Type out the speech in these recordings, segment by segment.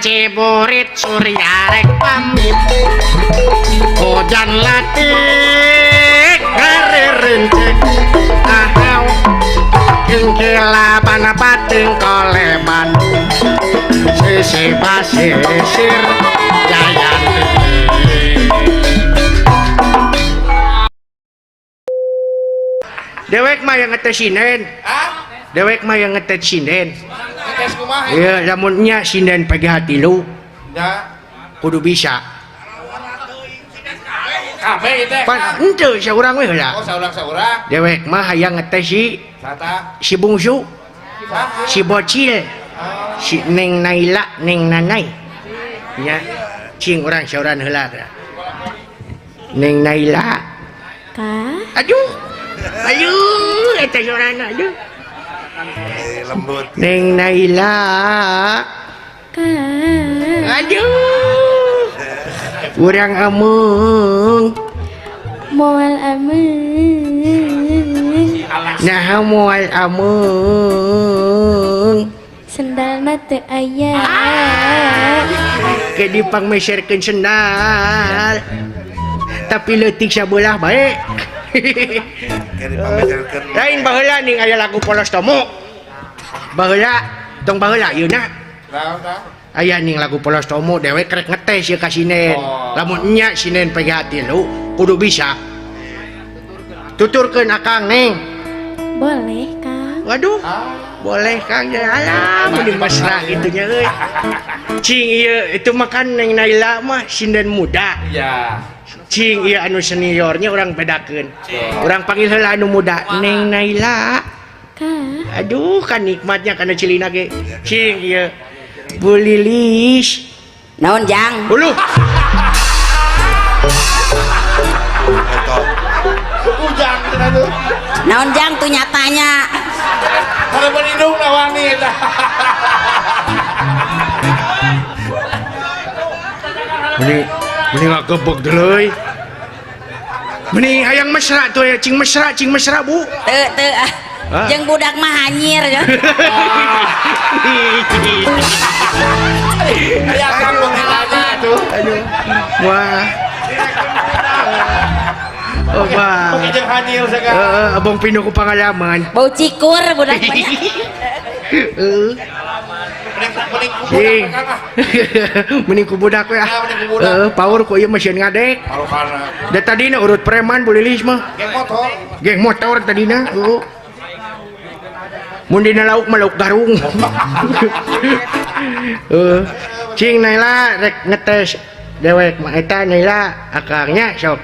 Ciburit surya rek pamit hujan latik ngarirencek ahau kingkilaban pating koleban sisi pasisir Jayanti. Dewek mah yang ngetes sinden. Dewek mah yang ngetes sinden. Ngetes kumaha? Iya, lamun nya sinden PGH 3. Ya. Kudu bisa. Kabeh teh. Pan henteu saurang we heula. Oh, saurang-saurang. Dewek mah hayang ngetes si Sata. si bungsu, Saha? si bocil, si Neng Naila, Neng Nanai. Nya, cing urang saurang heula. Neng Naila. Kah? Aduh. Aduh, eta sorana aduh. Lembut. Neng Naila. Kah? Aduh. Urang amung. Moal ameng. Nah, moal amung. Sendalna teu aya. Ke dipangmeserkeun sendal. Tapi leutik sabelah bae. Lain baheula ning aya lagu Polos Tomo. Baheula tong baheula ieu na. Aya ning lagu Polos Tomo dewek rek ngetes ieu ka sinen. Lamun nya sinen PGH 3 kudu bisa. Tuturkeun akang Neng. Boleh, Kang. Waduh. Boleh Kang ya alah mun mesra kitu nya euy. Cing ieu itu makan Neng Naila mah sinden muda. Iya. Cing ieu anu seniornya urang bedakeun. Urang panggil heula anu muda Neng Naila. Kah? Aduh kan nikmatnya kana cilina ge. Cing ieu Bu Lilis. Naon jang? Uluh. Ujang cenah tuh. Naon jang tuh nyatanya. Harapan hidung nawani eta. Meni meni ngagebeg deuleuy. Meni hayang mesra tuh ya, cing mesra Bu. Teu teu ah. Jeung budak mah hanyir ya. Ya Kang nanya tuh. Aduh. Wah. Oh, bah. Oke jeung hanyir segala. Heeh, abang pinu ku pangalaman. Bau cikur budak mah. Heeh. Mending ku Cing. budak Kang ah. Mending ku budak we ah. Ya, mending ku budak. Heeh, power ku ieu mah sieun ngadek. Parukana. Da tadina urut preman Bu Lilis mah. Geng motor. Geng motor tadina, heeh. Mun dina lauk mah lauk garung. Heeh. Cing Naila rek ngetes dewek mah eta Naila akangnya sok.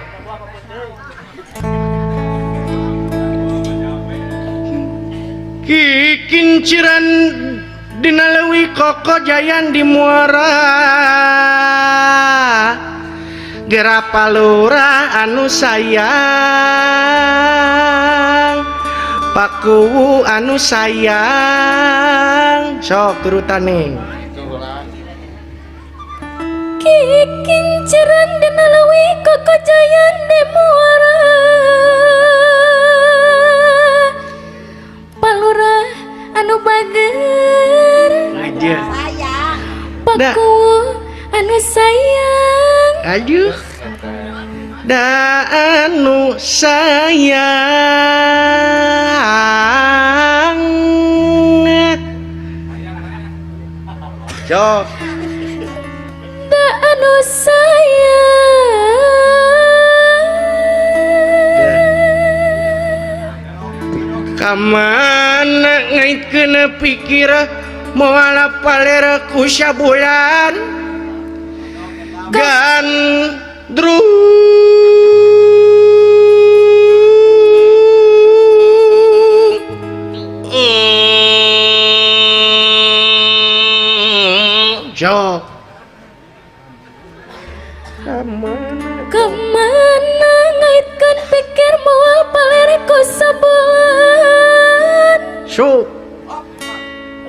Kikinciran dina leuwih koko jayan di muara gera palura anu sayang pakuwu anu sayang sok turutane. Kikinciran dina leuwih koko jayan di muara palura anu bager aja Sayang. pakuwu anu sayang. Aduh. Da anu sayang. Sok. Da anu sayang. Kamana ngaitkeun pikir moal paler ku sabulan gandrung. Sok. Kamana ngaitkeun pikir moal paler ku sabulan Sok.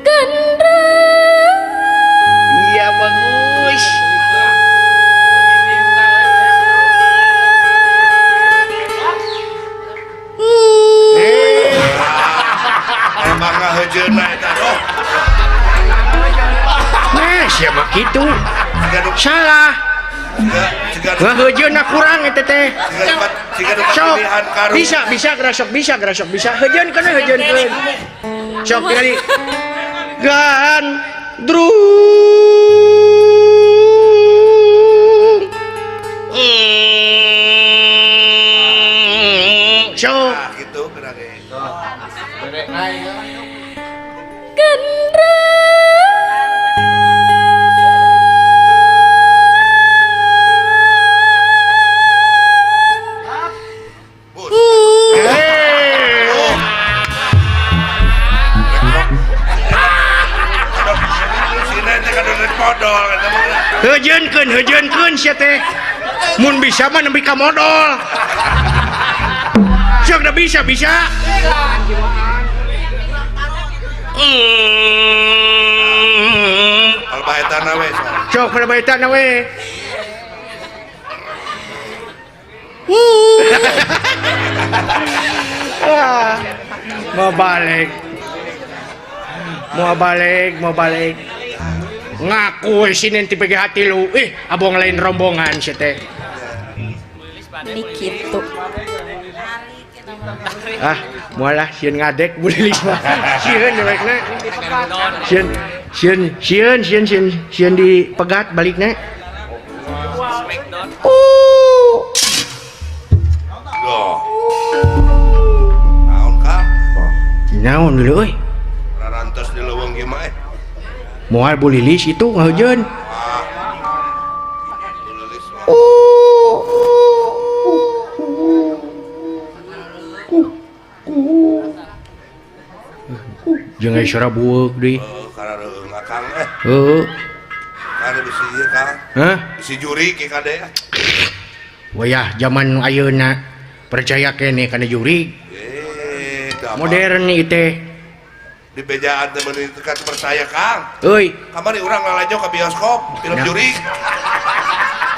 Gandrung. Iya bagus. Emang ngahejeuna eta oh. Nah, siapa gitu? Salah. Ngahejeunna kurang eta teh. Sok bisa bisa gerasok bisa gerasok bisa hejeunkeun hejeunkeun. Sok tingali. Gandrung. Sok gitu gerak ge. Hejeunkeun hejeunkeun sia teh. Mun bisa mah nembi ka modol. Sok da bisa bisa. Palbaetana we. Sok palbaetana we. Mau balik. Mau balik, mau balik. Ngaku sini ti PGH tilu. Abong lain rombongan sia teh. Ini kitu. Ah, moal lah sieun ngadek Bu Lilis mah. Sieun dewekna. Sieun sieun sieun sieun sieun sieun dipegat balikna. Oh. Loh. Naon ka? Naon dulu euy? Rarantos di leuweung ieu mah. Moal Bu Lilis itu ngahujeun. Bu Lilis. Jeung aya suara bueuk deui. Karareueung akang. Heuh. Kade bisi ieu Kang. Hah? Bisi juri ke kade. Wayah jaman ayeuna percaya keneh kana juri. Modern ieu teh. Di bejaan teh meuni teu percaya Kang. Euy, kamari urang lalajo ka bioskop film juri.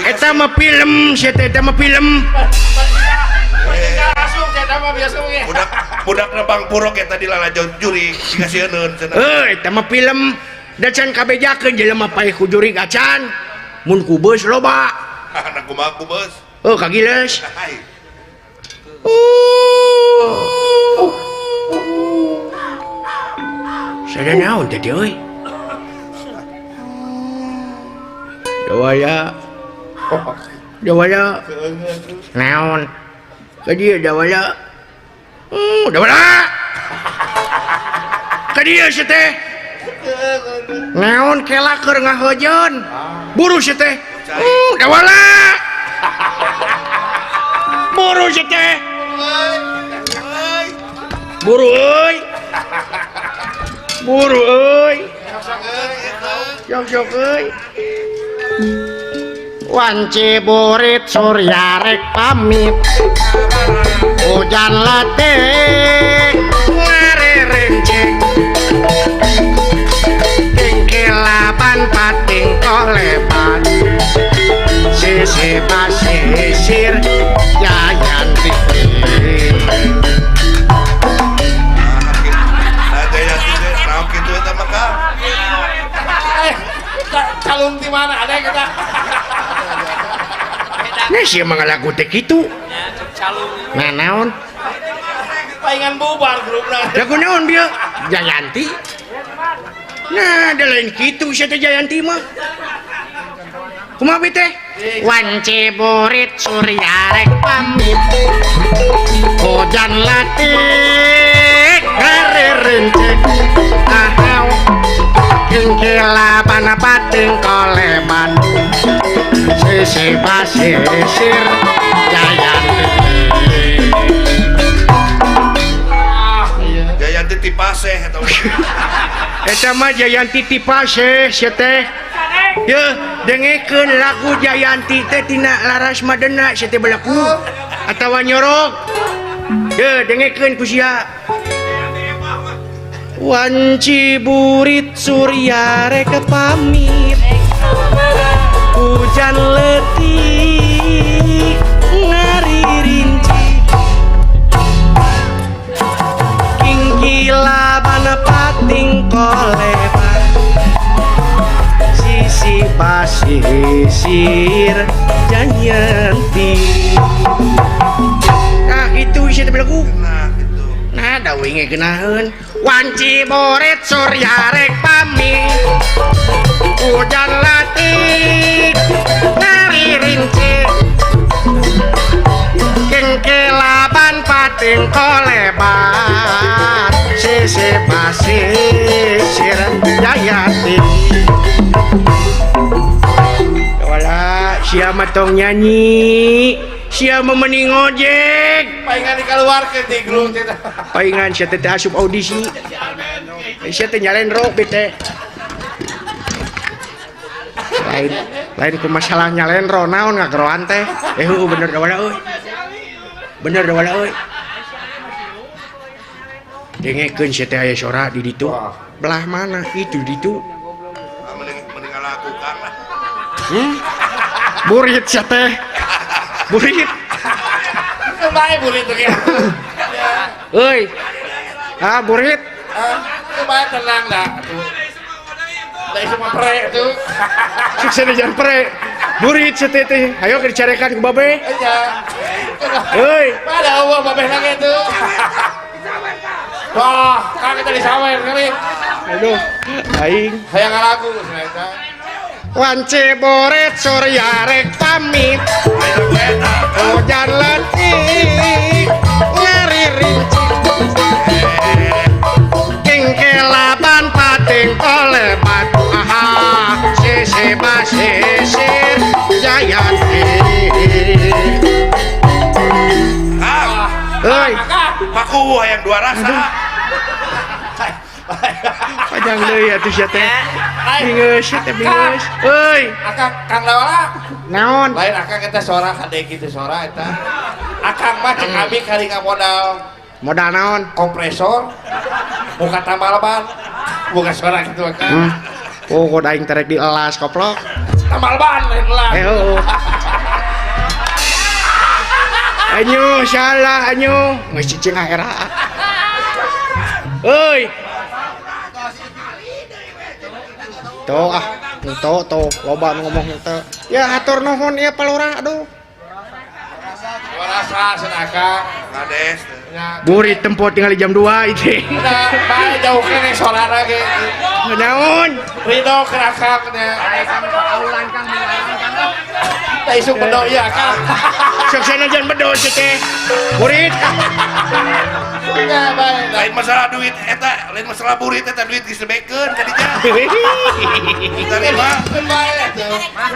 Eta mah film, sia teh eta mah film. Budak budak nebang purok eta di lalajo juri siga sieun cenah. Euy, eta mah film. Da can kabejakeun jelema paeh ku jurig acan. Mun ku beus loba. Anak kumaha ku beus? Heuh kagileus. Sada naon teh euy? Dawaya. Dawaya. Naon? Ka dieu dawaya. Dawaya. Ka dieu sia teh. Naon kela keur ngahojeun. Buru sia teh. Dawala. Buru sia teh. Buru euy. Buru euy. Sok-sok euy. Wanci burit surya rek pamit. Hujan letik ngarerencing. Kingkilaban pating koleban. Sisi pasisir Jayanti. Calung di mana ada kita? Nah, sih emang lagu teh kitu. Nah, naon? Palingan bubar grupna. Lagu naon bieu? Jayanti. Nah, ada lain kitu sia teh Jayanti mah. Kumaha bi teh? Wanci burit surya rek pamit. Hujan letik ngarerencing. Ahau. Kingkilaban pating koleban. Sisi pasisir Jayanti. Jayanti tipaseh eta. Eta mah Jayanti tipaseh sia teh. Yeuh, dengekeun lagu Jayanti teh tina laras madena sia teh belaku atawa nyorok. Yeuh, dengekeun ku sia. Wanci burit surya rek pamit. Hujan letik ngaririnci. Kingkilaban pating koleban. Sisi pasisir Basisir Jayanti. Nah itu isi teh lagu. Nah gitu. Nah da wingi geunaheun. Wanci boret surya rek pamit. Hujan latik ngari rinci. Kengkelaban pating kolebat. Sisi basisir Jayanti. Wala sia mah tong nyanyi. Sia mah mending ngojek. Paingan dikeluarkeun di grup teh. Paingan sia teh asup audisi. Sia teh nyalendro bete. Lain lain ku masalah nyalendro naon ngageroan teh. Heueuh bener da wala euy. Bener da wala euy. Dengekeun sia teh aya sora di ditu. Belah mana itu di ditu? Mending mending ngalakukan lah. Burit sia teh. Burit. Bae burit tuh ya. Euy. Ah burit. Bae tenang dah tuh. Da ieu mah pre tuh. Sukses jangan pre. Burit sia teh teh. Ayo keur dicarekan ku babe. Nya. Euy. Pada eueuh babeh lagi tuh. Wah, kan kita disawer kali. Aduh, aing hayang ngalagu cenah eta. Wance boret surya rek pamit. Hujan letik ngari rinci. Kengkelaban pating kolebat. Aha, sisi basisir Jayanti. Ah, euy, paku hayang dua rasa. Panjang deui atuh sia teh. Bingeus sia teh bingeus. Euy, akang Kang Dawala. Naon? Lain akang eta sora kade kitu sora eta. Akang mah cek abi kali ngamodal. Modal naon? Kompresor. Muka tambal ban. Buka sora kitu akang. Oh, kok aing terek dielas koplok. Tambal ban lain elas. Heueuh. Anyu salah anyu. Geus cicing era. Euy. Tuh ah, tuh tuh loba nu ngomong teh. Ya hatur nuhun ieu palurah aduh. Rasa cenah akang. Kades. Burit tempo tinggal jam 2 itu. Nah, bae jauh keneh sorana ge. Naon? Ridho ke akang nya. Teh isuk bedo ieu akang. Sok sanajan bedo sih teh. Burit. Ya, bae. Lain masalah duit eta, lain masalah burit eta duit geus dibekeun kadinya. Tadi mah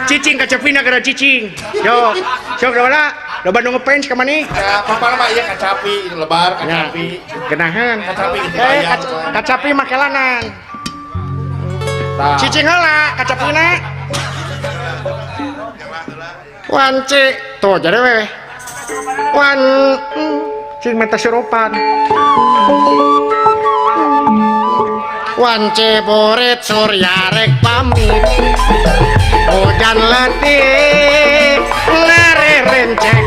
Cicing ka Cepina gara cicing. Yo, sok da loba nu ngefans ka maneh. Ya, papa mah ieu kacapi, lebar kacapi. Genahan. Kacapi gitu bayar. Kacapi makelanan. Cicing heula kacapina. Wance tuh jadi we. Wan cing menta surupan. Wance boret surya rek pamit. Hujan letih lere rencek.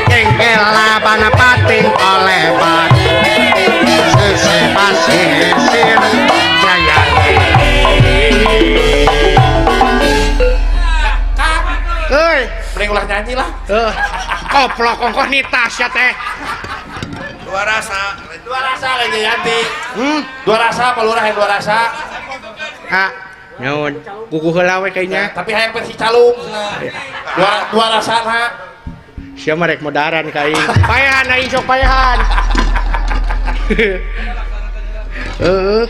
Kengkelaban pating olebat. Sisi pasisir Jayanti. Kang, euy, mending ulah nyanyi lah. Koplok ongkoh nitas ya teh. Dua rasa. Dua rasa lagi Yanti. Dua rasa palurah yang dua rasa. Ah, naon? Guguh heula we kayaknya. Tapi hayang versi calung cenah. Dua rasa na. Sia mah rek modaran ka aing. Paehan aing sok paehan. Heeh.